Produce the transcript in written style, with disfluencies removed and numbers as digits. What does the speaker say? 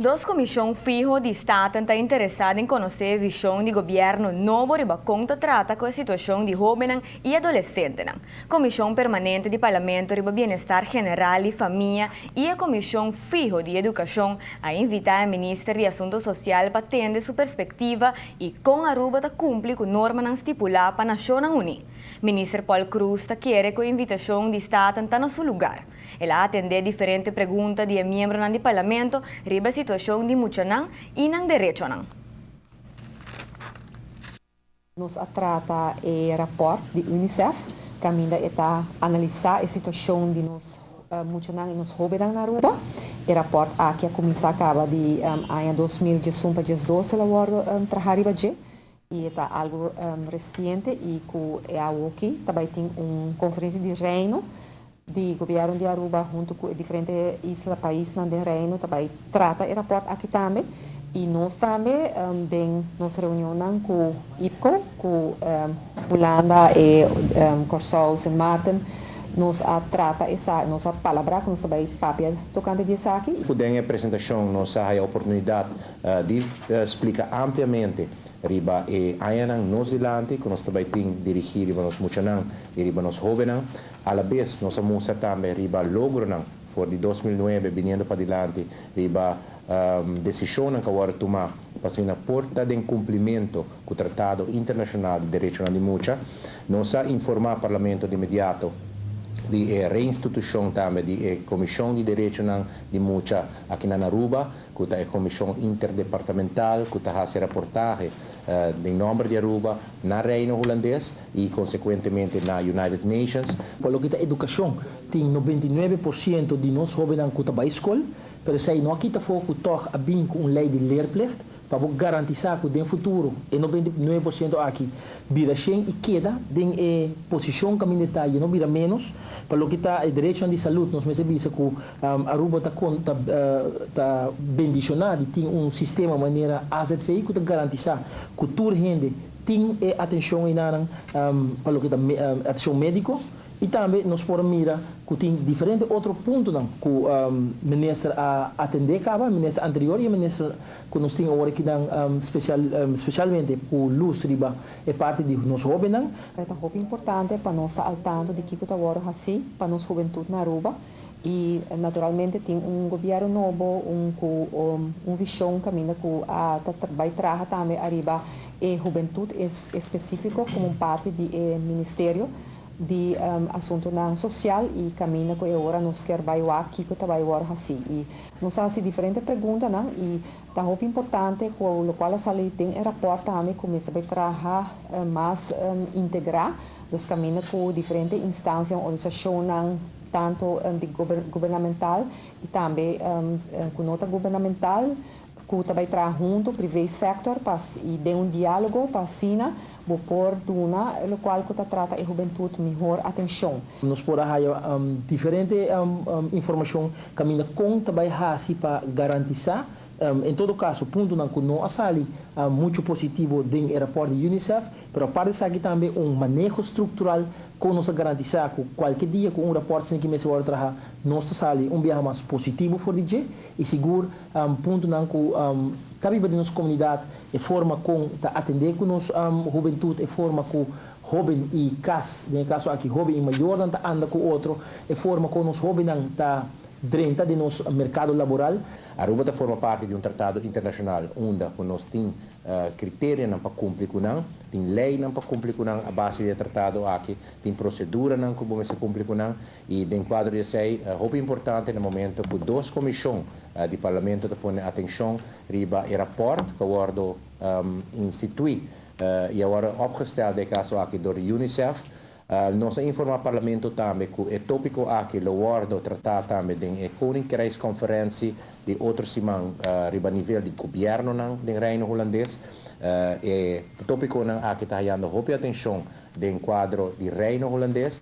Dos komishon fiho di Staten ta interesá den konosé vishon di gobièrnu nobo riba kon ta trata ku e situashon di hóbennan i adolesentenan. Komishon Permanente di Parlamento riba Bienestar General i Famia i e Komishon Fiho di Edukashon a invitá e Minister di Asuntu Sosial pa tende su perspektiva i kon Aruba ta kumpli ku normanan stipulá pa Nashonnan Uní. Minister Paul Croes ta kere ku e invitashon di Staten ta na su lugar. El a atendé diferente pregunta di e miembronan di Parlamento riba e situashon di muchanan i nan derechonan. Nos a trata e rapòrt di UNICEF kaminda e ta analisá e situashon di nos muchanan i nos hóbennan na Aruba. E rapòrt aki a kuminsá kaba di aña 2011 pa 12 el a wòrdu trahá riba dje i e ta algu resiente i ku e awoki ta bai tin un konferensia di Reino di Gobièrnu di Aruba huntu ku e diferente isla, paisnan den Reino ta bai trata e rapòrt aki tambe i nos tambe den nos reunionnan ku IPKO, ku Hulanda e Kòrsou, Sint Maarten, nos a trata esaki, nos a palabrá ku nos ta bai papia tokante di esaki. Ku den e presentashon nos a haya oportunidat di splika ampliamente riba e añanan nos dilanti ku nos ta bai tin dirigí riba nos muchanan i riba nos hóbennan. Alabes nos a mustra tambe riba logronan for di 2009 biniendo padilanti riba desishonnan ku a wòrdu tumá pa asina por ta den kumplimentu ku Tratado Internashonal di Derechonan di Mucha. Nos a informá Parlamento di inmediato di e reinstitushon tambe di e Komishon di Derechonan di Mucha aki na Aruba, ku ta e komishon interdepartamental ku ta hasi raportahe den nòmber di Aruba na Reino Hulandes i konsekuentemente na United Nations. Pa loke ta edukashon, tin 99% di nos hóbennan ku ta bai skol, pero esei no a kita afó ku tòg a bin ku un lei di leerplicht pa bo garantisá ku den futuro e 99% aki bira 100 i keda den e posishon kaminda e ta i e no bira ménos. Pa loke ta e derechonan di salud, nos mester bisa ku Aruba ta ta ta bendishoná di tin un sistema manera AZV ku ta garantisá ku tur hende tin e atenshon einanan pa loke ta atenshon médiko. I tambe nos por a mira ku tin diferente otro puntonan ku minister a atendé kaba, minister anterior i e minister ku nos tin awor akinan spesial spesialmente ku lus riba e parti di nos hóbennan. E ta hopi importante pa nos ta al tanto di kiko ta wòrdu hasí pa nos hubentut na Aruba i naturalmente tin un gobièrnu nobo, un ku un vishon kaminda ku a ta bai traha tambe ariba e hubentut espesífiko komo un parti di e ministerio di asuntunan sosial i kaminda ku e ora nos kier bai wak kiko ta bai wòrdu hasí. I nos a hasi diferente preguntanan i ta hopi importante ku lokual a sali den e rapòrt tambe ku mester bai traha mas integrá, dus kaminda ku diferente instansia, organisashonnan tantu di gubernamental i tambe ku no ta gubernamental ku ta bai traha huntu, privé sector, pa i den un diálogo pa asina bo por duna lokual ku ta trata e hubentut mihor atenshon. Nos por a haya diferente informashon kaminda kon ta bai hasi pa garantisá. En todo kaso, puntonan ku no a sali muchu positivo den e rapòrt di UNICEF, pero aparte esaki tambe un maneho struktural kon nos ta garantisá ku kualke dia ku un rapòrt asina ki mester wòrdu traha, nos ta sali un biaha mas positivo for di dje i sigur puntonan ku ta biba den nos komunidat, e forma kon ta atendé ku nos hubentut, e forma ku hóben i kas, den e kaso aki hóben i mayornan ta anda ku otro, e forma kon nos hóbennan ta drenta den nos merkado laboral. Aruba ta forma parti di un tratado internashonal unda ku nos tin kriterionan pa kumpli ku nan, tin leinan pa kumpli ku nan a base di e tratado aki, tin proseduranan ku bo mester kumpli ku nan i den kuadro di esei hopi importante na momento ku dos komishon di parlamento ta pone atenshon riba e rapòrt ku a wòrdu instituí i a wòrdu opgestèl den e kaso aki dor di UNICEF. Nos a informá Parlamento tambe ku e tópiko aki lo wòrdu tratá tambe den e Koninkrijksconferentie di otro siman riba nivel di gobièrnunan den Reino Hulandes. E tópikonan aki ta hayando hopi atenshon den kuadro di Reino Hulandes.